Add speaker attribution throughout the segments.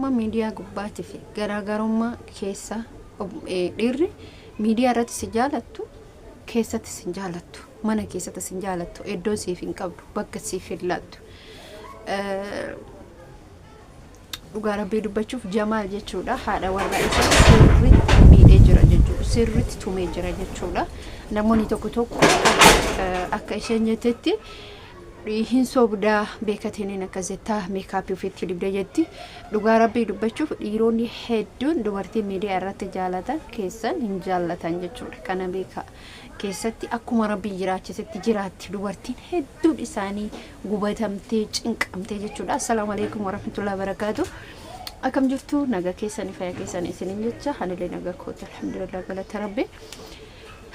Speaker 1: Miidiyaa gubbaatii fi garaagarummaa keessa dhiirri miidiyaa irratti si jaalattu keessatti si jaalattu, mana keessatti si jaalattu, iddoo siif hin qabdu, bakka siif hin laattu. Dhugaa Rabbii dubbachuuf Jamaal jechuudha haadha warraa isaa sirriitti miidhee jira jechuudha, sirriitti tumee jira jechuudha. Namoonni tokko tokko akka isheen jettetti hin sobdaa, beekatiniin akkas jettaa, meekaappii ofitti dibdee jetti. Dhugaa Rabbii dubbachuuf dhiironni hedduun dubartii miidiyaa irratti jaalatan keessan hin jaallatan jechuudha. Kana beekaa. Keessatti akkuma Rabbiin jiraachisetti jiraatti dubartiin hedduun isaanii gubatamtee cinqamtee jechuudha. Assalaamu alaikum warahmatullahi wabarakaatu. Akkam jirtu, nagaa keessanii, fayyaa keessanii isiniin jecha, anillee nagaa kooti, alhamdulillah, galata Rabbi.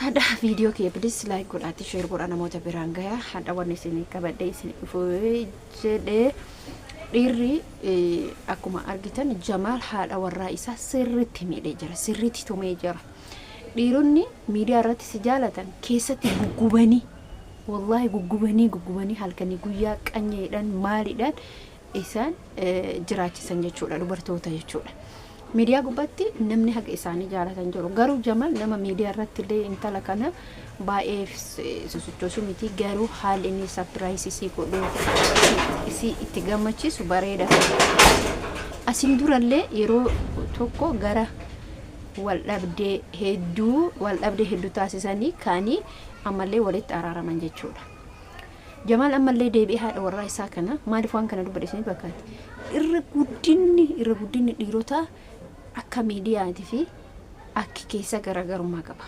Speaker 1: Hadha viidiyoo kiyya bilis like godhaati, share godhaa, namoota biraan gayaa. Hadha wanni isin qabadhee isin dhufu jedhee, dhiirri akkuma argitan Jamaal haadha warraa isaa sirriitti miidhee jira, sirriitti tumee jira. Dhiironni miidiyaa irratti si jaalatan keessatti guggubanii, wallaahi guggubanii guggubanii halkanii guyyaa qanyeedhaan maaliidhaan isaan jiraachisan jechuudha, dubartoota jechuudha. Miidiyaa gubbaatti namni haga isaanii jaalatan jiru. Garuu Jamal nama miidiyaa irratti illee intala kana baay'ee sosochoosu miti, garuu haalli inni surprise isii godhu, isii itti gammachiisu bareeda. Asin durallee yeroo tokko gara wal dhabdee hedduu wal dhabdee hedduu taasisanii kaanii ammallee walitti araaraman jechuudha. Jamaal ammallee deebi'ee haadha warraa isaa kana, maaliif waan kana dubbadhe isin fakkaate? Irra guddinni dhiirotaa akka miidiyaatii fi akki keessa garaagarummaa qaba.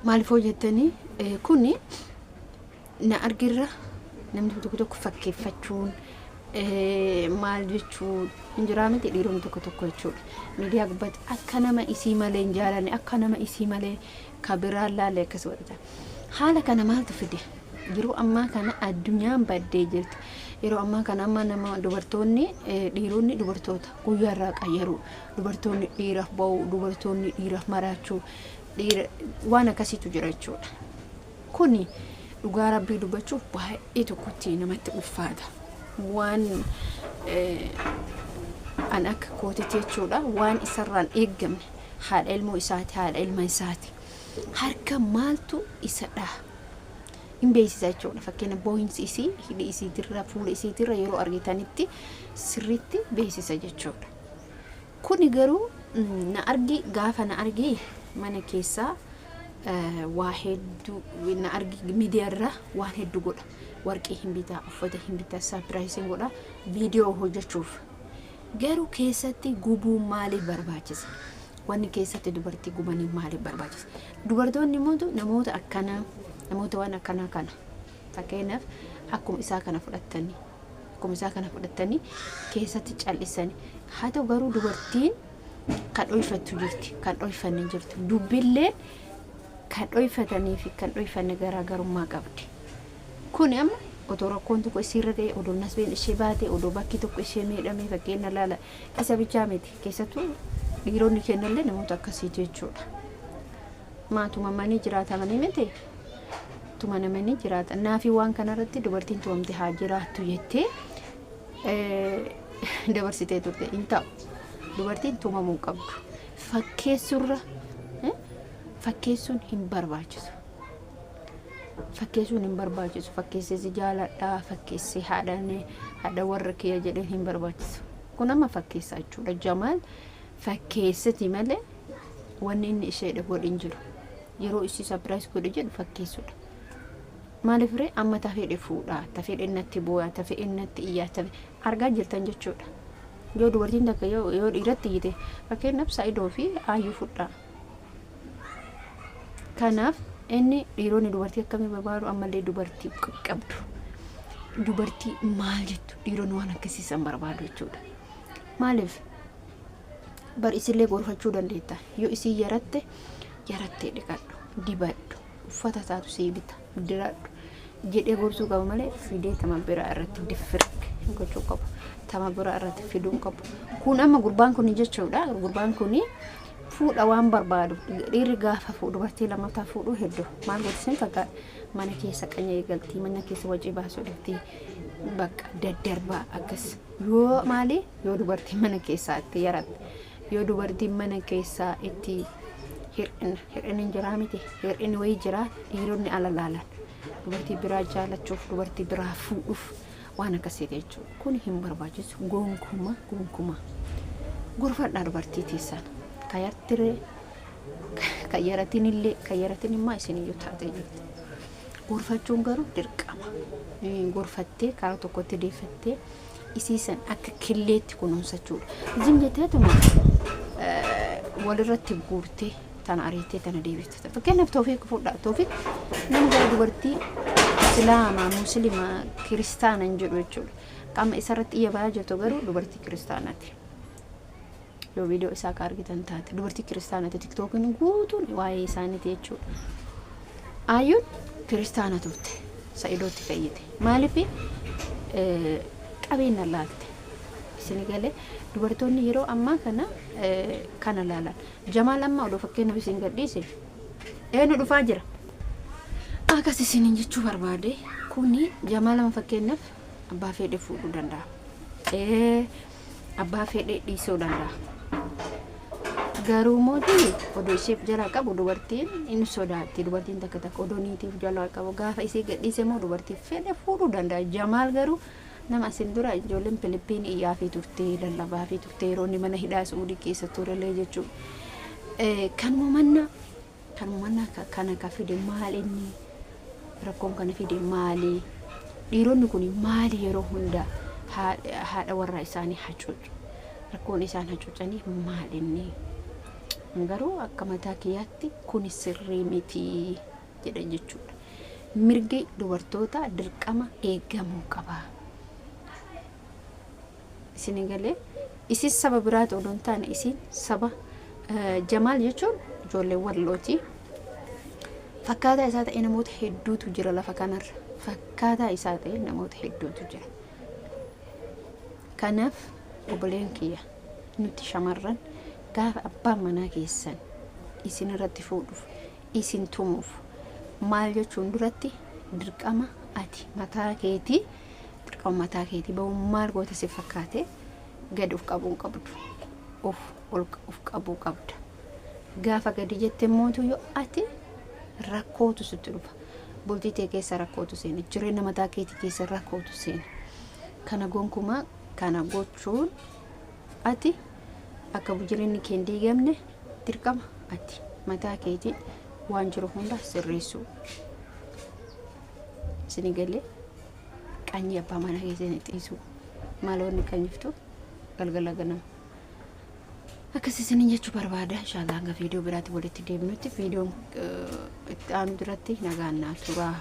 Speaker 1: Maaliif hoo jettanii, kuni na argirra namni tokko tokko fakkeeffachuun maal jechuun hin jiraa miti, dhiironni tokko tokko jechuudha. Miidiyaa gubbaatti akka nama isii malee hin jaalanne, akka nama isii malee ka biraan laalle akkas godhata. Haala kana maaltu fide? Yeroo ammaa kana addunyaan baddee jirti. Yeroo ammaa kana amma nama dubartoonni, dhiironni dubartoota guyyaa irraa qayyaru, dubartoonni dhiiraaf ba'u, dubartoonni dhiiraaf maraachuu, dhiira waan akkasiitu jira jechuudha. Kuni dhugaa Rabbii dubbachuuf baay'ee tokkotti namatti ulfaata. Waan an akka kootitti jechuudha, waan isarraan eeggamne, haadha ilmoo isaati, haadha ilma isaati. Harka maaltu isa dhaha? Hin beeksisa jechuudha. Fakkeenya boo'insi isii hidhi isiitirra, fuula isiitirra yeroo argitanitti sirriitti beeksisa jechuudha. Kuni garuu na argi, gaafa na argi mana keessaa waa hedduu, na argi miidiyaarra waan hedduu godha. Warqii hin bitaa, uffata hin bitaa, surprise hin godha viidiyoo hojjechuuf. Garuu keessatti gubuun maaliif barbaachisa? Wanni keessatti dubartii gubanii maaliif barbaachisa? Dubartoonni immoo namoota akkanaa, namoota waan akkanaa kana, fakkeenyaaf akkuma isaa kana fudhattanii, akkuma isaa kana fudhattanii keessatti cal'isanii. Haa ta'u garuu dubartiin kan dhoyfattu jirti, kan dhoyfanne jirti. Dubbillee kan dhoyfatanii fi kan dhoyfanne garaagarummaa qabdi. Kuni amma otoo rakkoon tokko isiirra ga'e, odoo nasbeen ishee baate, odoo bakki tokko ishee miidhame, fakkeenya laala, isa bichaa miti, keessattuu dhiironni kennallee namoota akkasiiti jechuudha. Maa tumamanii jiraatamanii miti, tumanamanii jiraatan. Naafi waan kanarratti dubartiin tumamte haa jiraattu jettee dabarsitee turte hin ta'u. Dubartiin tumamuu hin qabdu. Fakkeessurra, fakkeessuun hin barbaachisu. Fakkeessuun hin barbaachisu. Fakkeessee si jaaladhaa, fakkeessee haadhaan haadha warra kiyya jedheen hin barbaachisu. Kun amma fakkeessaa jechuudha. Jamaal fakkeessiti malee wanni inni isheedha godhe hin jiru. Yeroo isii surprise godhe jedhu fakkeessudha. Maaliif ree, amma tafedhe fuudhaa, tafedhe natti booyaa, tafedhe natti iyyaa, tafe argaa jirtan jechuudha. Yoo dubartiin takka yoo dhiiratti iyyite, fakkeenyaaf Saa'idoo fi Aayyuu fudhaa. Kanaaf inni dhiironni dubartii akkamii barbaadu? Ammallee dubartii qabdu. Dubartii maal jettu, dhiironni waan akkasiisan barbaadu jechuudha. Maaliif? Bar isillee gorfachuu dandeetta. Yoo isii yaratte, yarattee dhiqadhu, dibadhu, uffata taatu sii bita, diradhu jedhee gorsuu qaba malee fidee tama biraa irratti diffirq gochuu qabu. Tama biraa irratti fiduu qabu. Kun amma gurbaan kun jechuudha. Gurbaan kun fuudha waan barbaadu, dhiirri gaafa fuudhu, dubartii lammaffaa fuudhu hedduu maal godhu isin fakkaata? Mana keessa qanya eegaltii, mana keessa wacii baasuu dhufti. Bakka daddarbaa akkas yoo maali yoo dubartiin mana keessaa itti yaratte yoo dubartiin mana keessaa itti hir'ina hir'inni hin jiraa miti hir'inni wayii jiraa dhiironni ala laalan dubartii biraa jaalachuuf dubartii biraa fuudhuuf waan akkasiiti jechuudha. Kun hin barbaachisu gonkumaa gonkumaa. Gorfadhaa dubartii teessan kayartiree kayyaratin illee kayyaratin immoo isiniyyuu taatee jirti. Gorfachuun garuu dirqama. Gorfattee karaa tokkotti deeffattee isii san akka killeetti kunuunsachuudha. Zim jetteetuma walirratti guurtee tana ariitee tana deebifte. Fakkeenyaaf Toofiq fudhaa. Toofiq nama gara dubartii Islaamaa, Muslimaa, Kiristaana hin jedhu jechuudha. Qaama isarratti iyya bayaa jirtu garuu dubartii kiristaanaati. Yoo viidiyoo isaa akka argitan taate dubartii kiristaanaati. Tiktookiin guutuun waa'ee isaaniiti jechuudha. Ayyuun kiristaana turte. Sa'idootti fayyite. Maaliif qabeenya laalte. Isin galee dubartoonni yeroo ammaa kana kana laalan. Jamaal amma odoo fakkeenyaaf isin gadhiise eenyu dhufaa jira. Akkas isiniin jechuu barbaade kuni Jamaal amma fakkeenyaaf abbaa fedhe fuudhuu danda'a. Abbaa fedhe dhiisuu danda'a. Garuu mootii odoo isheef jalaa qabu dubartiin inni sodaatti dubartiin takka takka odoo niitiif jalaa qabu gaafa isii gadhiise immoo dubartii fedhe fuudhuu danda'a. Jamaal garuu Nama asin dura ijoolleen Filipiin iyyaafii turte, lallabaafii turte yeroo inni mana hidhaa Su'uudii keessa turellee jechuudha. Kanuma manna kanuma manna kana ka fide maal inni rakkoon kana fide maali? Dhiironni kun maali yeroo hunda haadha warraa isaanii hacuucu? Rakkoon isaan hacuucaniif maal inni? Garuu akka mataa kiyyaatti kuni sirrii miti. jedhan jechuudha. Mirgi dubartootaa dirqama eegamuu qaba. Isin galee isin saba biraati odoo hin taane isin saba Jamaal jechuun ijoollee wallooti. Fakkaataa isaa ta'e namoota hedduutu jira lafa kanarra. Fakkaataa isaa ta'e namoota hedduutu jira. Kanaaf obboleen kiyya nuti shamarran gaafa abbaan manaa keessan isin irratti fuudhuuf isin tumuuf maal jechuun duratti dirqama ati mataa keetii dirqama mataa keetii bahuun maal goota si fakkaate gadi of qabuu hin qabdu of ol of qabuu qabda gaafa gadi jette mootu yoo ati rakkootu sitti dhufa bultii tee keessa rakkootu seena jireenya mataa keetii keessa rakkootu seena kana gonkumaa kana gochuun ati akka jireenyi kee hin diigamne dirqama ati mataa keetiin waan jiru hunda sirreessuu. Isin galee qanyii abbaa mana keessanii dhiisuu maaloonni qanyiftu galgala ganama. Akkas isiniin jechuu barbaada. Inshaallah hanga viidiyoo biraatti walitti deebinutti viidiyoon itti aanu duratti nagaan naa turaa.